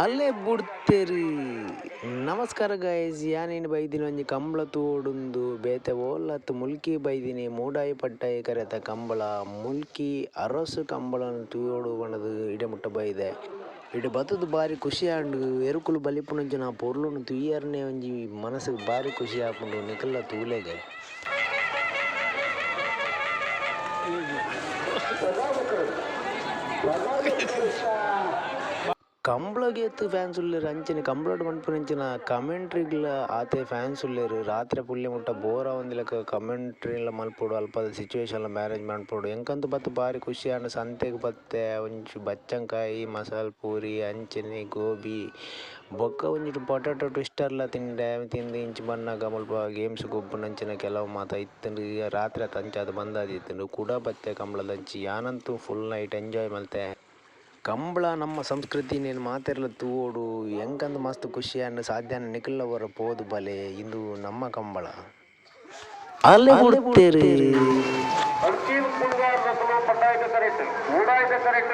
ಅಲೆ ಬುಡ್ತೆರ್. ನಮಸ್ಕಾರ ಗೈಸ್, ಯಾನ್ ಬೈದಿನ ಒಂಜಿ ಕಂಬಳ ತೂವೊಡುಂದು ಬೇತೆ ಓಲತ್ ಮುಲ್ಕಿ ಬೈದಿನಿ ಮೂಡಾಯಿ ಪಡ್ಡಾಯಿ ಕರೆತ ಕಂಬಳ ಮುಲ್ಕಿ ಅರಸು ಕಂಬಳನ್ ತೂವೊಡು ಪಂಡುದು ಇಡೆ ಮುಟ್ಟ ಬೈದೆ. ಇಡೆ ಬತ್ತುದು ಬಾರಿ ಖುಷಿ ಆಂಡ್ ಎರುಕುಲು ಬಲಿಪುನಂಚಿನ ಪೊರ್ಲುನು ತೂಯರ್ನೆ ಒಂಜಿ ಮನಸ್ಸುಗ್ ಬಾರಿ ಖುಷಿ ಆಪುಂಡು ನಿಕಲ್ಲ ತೂಲೆಗೆ. ಕಂಬ್ಳಗ್ ಏತ್ ಫ್ಯಾನ್ಸ್ ಉಲ್ಲೆರ್ ಅಂಚನೆ ಕಂಬ್ಳಡ್ ಮನ್ಪುನಂಚಿನ ಕಮೆಂಟ್ರಿಗ್ಲ ಆತೆ ಫ್ಯಾನ್ಸ್ ಉಲ್ಲೆರ್ ರಾತ್ರೆ ಪುಲ್ಯ ಮುಟ್ಟ ಬೋರ್ ಆವಂದಿಲಕ ಕಮೆಂಟ್ರಿಲ ಮನ್ಪೊಡು ಅಲ್ಪದ ಸಿಚುವೇಶನ್ ಲ ಮ್ಯಾನೇಜ್ ಮನ್ಪೊಡು ಎಂಕಂತು ಬತ್ತ್ ಬಾರಿ ಖುಷಿ ಆಂಡ್ ಸಂತೆಗ್ ಬತ್ತೆ ಒಂಜಿ ಬಚ್ಚಂಕಾಯಿ ಮಸಾಲೆ ಪೂರಿ ಅಂಚನೆ ಗೋಬಿ ಬೊಕ್ಕ ಒಂಜಿ ಪೊಟಾಟೊ ಟ್ವಿಸ್ಟರ್ಲ ತಿಂಡೆ ತಿಂದ್ ಇಂಚ ಬನ್ನಗ ಮುಲ್ಪ ಗೇಮ್ಸ್ ಗೊಬ್ಬುನಂಚಿನ ಕೆಲವು ಮಾತ ಇತ್ತ್ಂಡ್ ರಾತ್ರೆ ಆತ್ ಅಂಚಾದ್ ಬಂದ್ ಆದಿತ್ತ್ಂಡ್ ಕುಡ ಬತ್ತೆ ಕಂಬ್ಳದಂಚಿ ಯಾನಂತೂ ಫುಲ್ ನೈಟ್ ಎಂಜಾಯ್ ಮಲ್ತೆ. ಕಂಬಳ ನಮ್ಮ ಸಂಸ್ಕೃತಿ ನೆನ್ ಮಾತೆರ್ಲ ತೂವೊಡು ಎಂಕಂದ್ ಮಸ್ತ್ ಖುಷಿ ಆಂಡ್ ಸಾಧ್ಯ ಆಂಡ ನಿಕಲ್ಲ ಒರ ಪೋದು ಬಲೆ ಇಂದು ನಮ್ಮ ಕಂಬಳ. ಅಲೆ ಬುಡ್ತೆರ್. ಅಂಚೀಲ್ ಕುಂಗಾರ್ ನಕುಲು ಪಡ್ಡಾಯಿದ ಕರೆಟ್ ಮೂಡಾಯಿದ ಕರೆಟ್.